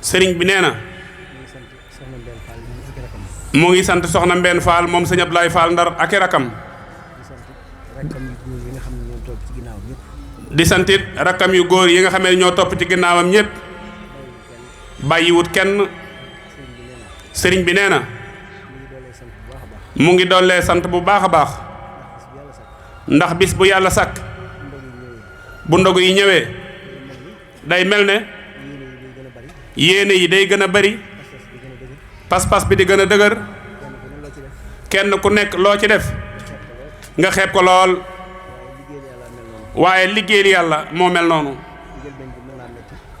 sëriñ bi nee na mu ngi sant soxna Mbène Fall moom sëñ Abdoulaye Fall Ndar ak i rakam di santit rakkam yu góor yi nga xamee ñoo topp ci ginnaawam ñépp bàyyiwut kenn sëriñ bi nee na mu ngi dollee sant bu baax a baax ndax bis bu yàlla sàkk bu ndogu yi ñëwee day mel ne yéene yi day gën a bari pas-pas bi di gën a dëgër kenn ku nekk loo ci def nga xeeb ko lool waaye liggéeyal yàlla moo mel noonu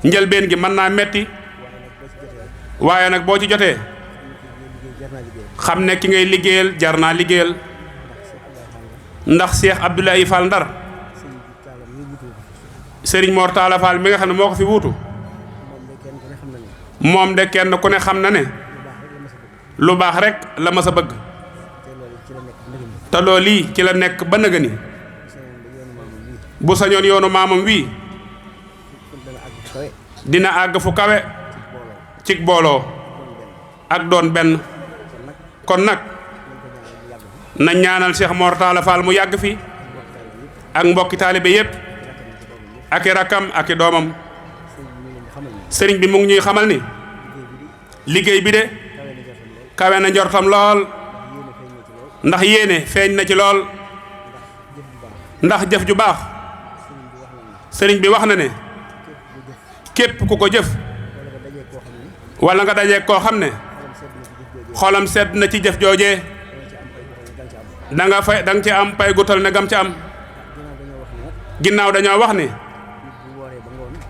njëlbeen gi mën naa metti waaye nag boo ci jotee xam ne ki ngay liggéeyal jar naa liggéeyal ndax Cheikh Abdoulaye Fall Ndar Serigne Mor Talla Fall mi nga xam ne moo ko fi wuutu moom de kenn ku ne xam na ne lu baax rek la ma sa bëgg te loolu lii ci la nekk ba nëga ni bu sañoon yoonu maamam wii dina àgg fu kawe cig booloo ak doon benn kon nag na ñaanal Cheikh Mor Talla Fall mu yàgg fi ak mbokki taalibe yépp ak i rakkam ak i doomam sëriñ bi mu ngi ñuy xamal ni liggéey bi de kawe na njortam lool ndax yéene feeñ na ci lool ndax jëf ju baax sëriñ bi wax na ne képp ku ko jëf wala nga dajee koo xam ne xolam sedd na ci jëf joojee da nga ci am pay gutal ne gam ci am ginnaaw dañoo wax ni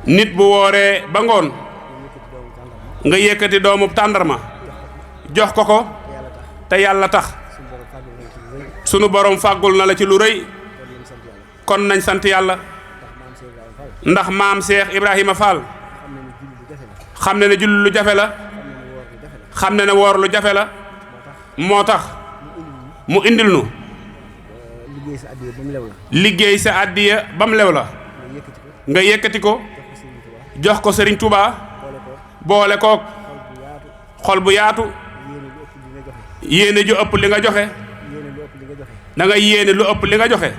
nit bu wooree ba ngoon nga yëkkati doomu tàndarma jox ko ko te yàlla tax sunu borom fàggul na la ci lu rëy kon nañ sant yàlla ndax maam Cheikh Ibrahima Fall xam ne ne julli lu jafe la xam ne ne woor lu jafe la moo tax mu indil nu liggéey sa àddiya ba mu lew la nga yëkkati ko jox ko Serigne Touba boole kook xol bu yaatu yéene ju ëpp li nga joxe da nga yéene lu ëpp li nga joxe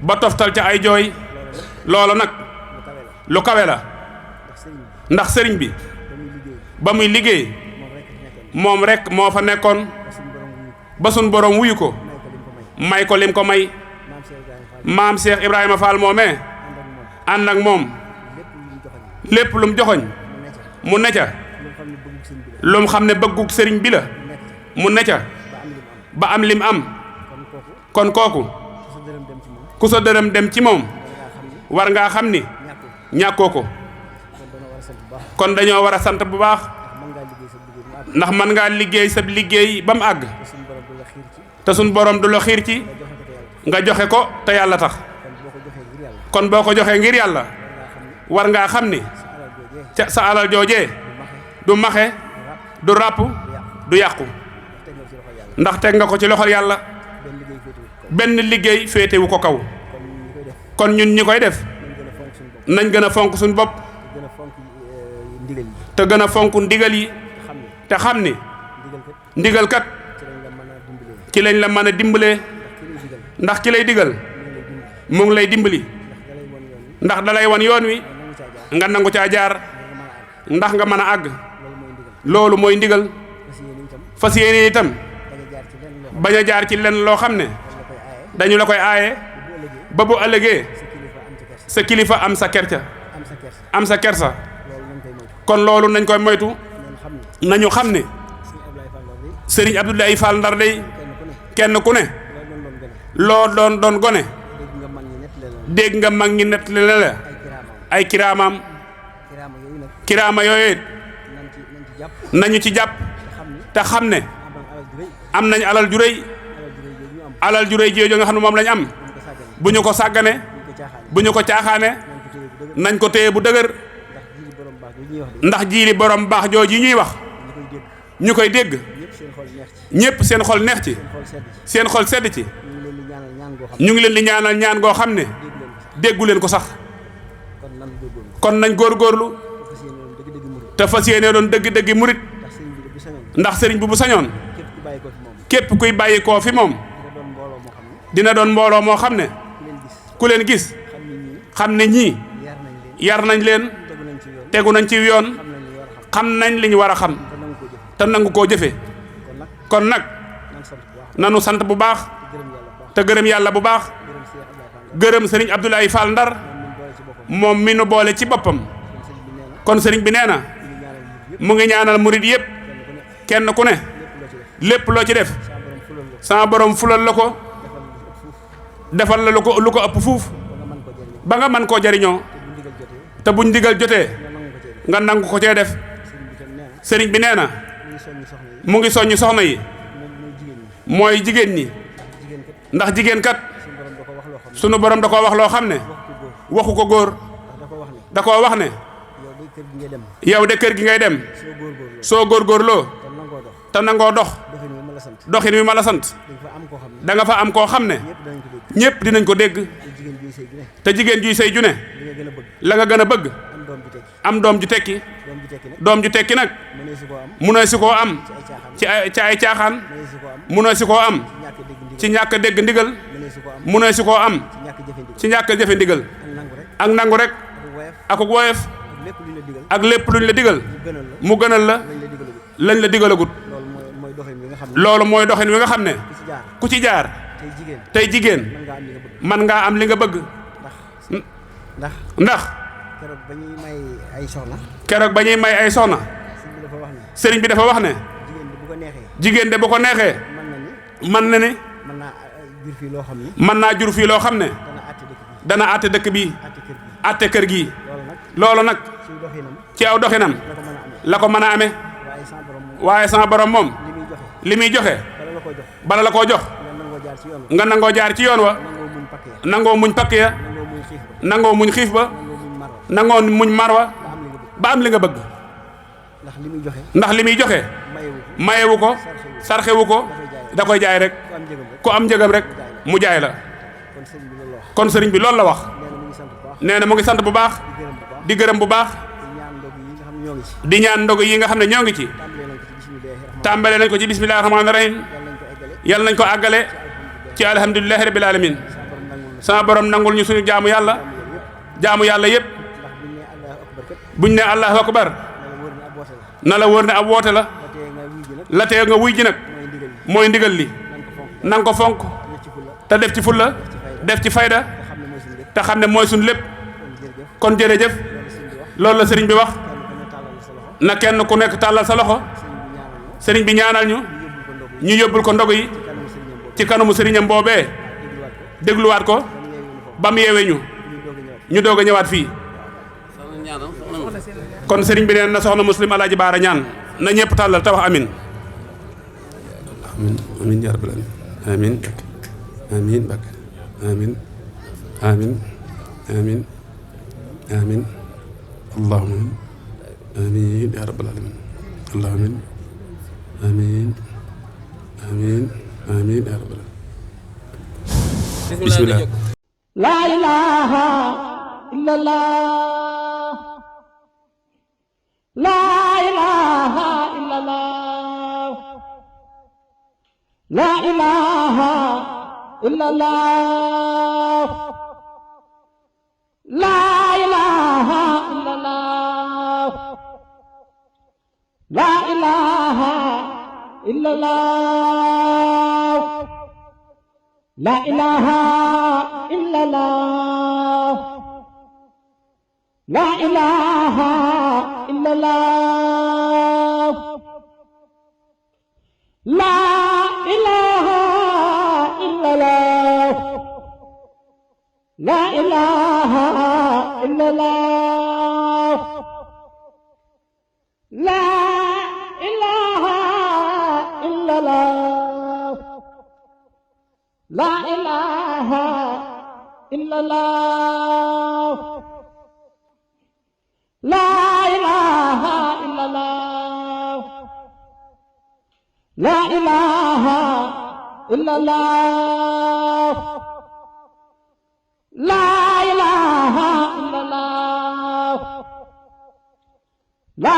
ba toftal ca ay jooy loolu nag lu kawe la ndax sëriñ bi ba muy liggéey moom rek moo fa nekkoon ba sun borom wuyu ko may ko lim ko may maam Cheikh Ibrahima Fall moomee ànd ak moom lépp lu mu joxoñ mu ne ca lu mu xam ne bëggug sëriñ bi la mu ne ca ba am lim am kon kooku ku sa dërëm dem ci moom war ngaa xam ni ñàkkoo ko kon dañoo war a sant bu baax ndax mën ngaa liggéey sa liggéey ba mu àgg te suñ borom du la xiir ci nga joxe ko te yàlla tax kon boo ko joxee ngir yàlla war ngaa xam ni ca sa alal joojee du maxe du ràpp du yàqu ndax teg nga ko ci loxol yàlla benn liggéey féetewu ko kaw kon ñun ñi koy def nañ gën a fonk suñ bopp te gën a fonk ndigal yi te xam ni ndigal kat ci lañ la mën a dimbalee ndax ki lay digal mu ngi lay dimbali ndax dalay wan yoon wi nga nangu caa jaar ndax nga mën a àgg loolu mooy ndigal fas yéene itam bañ a jaar ci lenn loo xam ne dañu la koy aaye ba bu ëllëgee sa kilifa am sa kersa am sa kersa kon loolu nañ koy moytu nañu xam ne Serigne Abdoulaye Fall Ndar day kenn ku ne loo doon gone dégg nga mag ñi net la ay kiraamam kiraama yooyu nañu ci jàpp te xam ne am nañ alal ju rëy jooju nga xam ne moom lañ am bu ñu ko sàggane bu ñu ko caaxaane nañ ko téye bu dëgër ndax jiili borom baax jooju yi ñuy wax ñu koy dégg ñépp seen xol neex ci seen xol sedd ci ñu ngi leen di ñaanal ñaan goo xam ne déggu leen ko sax kon nañ góorgóorlu te fas yéene doon dëgg-dëggi murit ndax sëriñ bi bu sañoon képp kuy bàyyi koo fi moom dina doon mbooloo moo xam ne ku leen gis xam ne ñii yar nañ leen tegu nañ ci yoon xam nañ li ñu war a xam te nangu koo jëfe kon nag nanu sant bu baax te gërëm yàlla bu baax gërëm sëriñ Abdoulaye Fall Ndar moom mi nu boole ci boppam kon sëriñ bi nee na mu ngi ñaanal murid yépp kenn ku ne lépp loo ci def sama borom fulal la ko defal la lu ko ëpp fuuf ba nga mën koo jariñoo te buñ ndigal jotee nga nangu ko cee def sëriñ bi nee na mu ngi soññ soxna yi mooy jigéen ñi ndax jigéen kat sunu borom da koo wax loo xam ne waxu ko góor da koo wax ne yow de kër gi ngay dem soo góorgóorloo te nangoo dox doxin wi ma la sant da nga fa am koo xam ne ñépp dinañ ko dégg te jigéen juy sëy ju ne la nga gën a bëgg am doom ju tekki doom ju tekki nag munoo si koo am ci ay caaxaan munoo si koo am ci ñàkk a dégg ndigal munoo si koo am ci ñàkk a jëfe ndigal ak nangu rek ak woyof ak lépp luñ la digal mu gënal la lañ la digalagut loolu mooy doxin wi nga xam ne ku ci jaar tey jigéen man ngaa am li nga bëgg ndax keroog ba ñuy may ay soxna sëriñ bi dafa wax ne jigéen de bu ko neexee man na ni mën naa jur fii loo xam ne dana àtte dëkk bi àtte kër gi loolu nag ci aw doxinam la ko mën a amee waaye sama borom moom li muy joxe bala la koo jox nga nangoo jaar ci yoon wa nangoo muñ pakk ya nangoo muñ xiif ba nangoo muñ mar wa ba am li nga bëgg ndax li muy joxe mayewu ko sarxewu ko da koy jaay rek ku am njëgam rek mu jaay la kon sëriñ bi loolu la wax nee na mu ngi sant bu baax di gërëm bu baax di ñaan ndogu yi nga xam ne ñoo ngi ci tàmbale nañ ko ci bismillahir rahmanir rahim yàlla nañ ko àggale ci alhamdulillahi rabbil alamin sama borom nangul ñu suñu jaamu yàlla yépp buñ ne allahu akbar na la wóor ne ab woote la tee nga wuy ji nag mooy ndigal li nanga ko fonk te def ci fulla def ci fayda te xam ne mooy suñu lépp kon jërëjëf loolu la sëriñ bi wax na kenn ku nekk tàllal sa loxo sëriñ bi ñaanal ñu yóbbul ko ndog yi ci kanamu sëriñam boobee dégluwaat ko ba mu yeewee ñu doog a ñëwaat fii kon sëriñ bi neen na soxna muslim alaaji baara ñaan na ñëpp tàllal te wax amin amin ya rabbal alamin amin bak amin amin amin amin allahumma amin ya rabbal alamin allahumma amin amin amin ya rabbal alamin bismillah la ilaha illallah la ilaha illallah la ilaha illallah la ilaha illallah la ilaha illallah la ilaha illallah la ilaha illallah la ilaha illallah la ilaha illallah la ilaha illallah la ilaha illallah la ilaha illallah la ilaha illallah la ilaha illallah la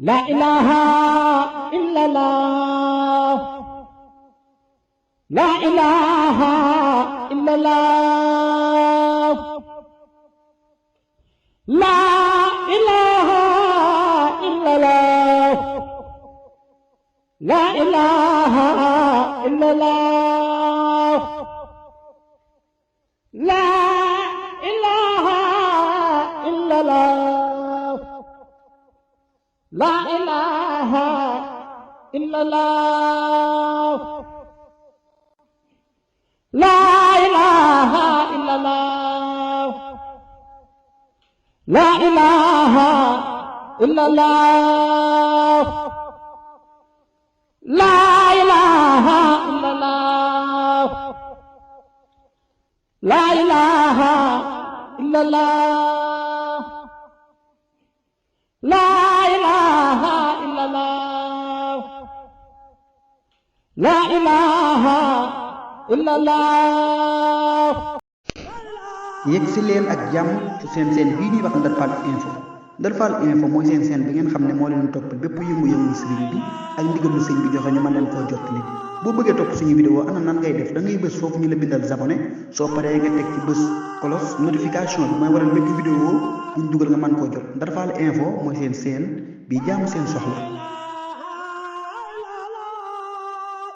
La ilaha illallah. La ilaha illallah. La ilaha illallah. La ilaha illallah. La ilaha illallah. La ilaha illallah. La ilaha illallah. La ilaha illallah. La ilaha illallah. La ilaha illallah. La ilaha illallah. La ilaha illallah. yegg si leen ak jàmm ci seen bii ñuy wax Ndar Fall info Ndar Fall info mooy seen bi ngeen xam ne moo leen toppal bépp yëngu-yëngu sëriñ bi ak ndigal lu sëñ bi joxe ñu mën leen koo jottali boo bëggee topp suñu vidéo ana nan ngay def da ngay bës foofu ñu la bindal abonné soo paree nga teg ci bës cloche notification bi mooy waral bépp vidéo buñ dugal nga mën koo jot Ndar Fall info mooy seen bi jaamu seen soxla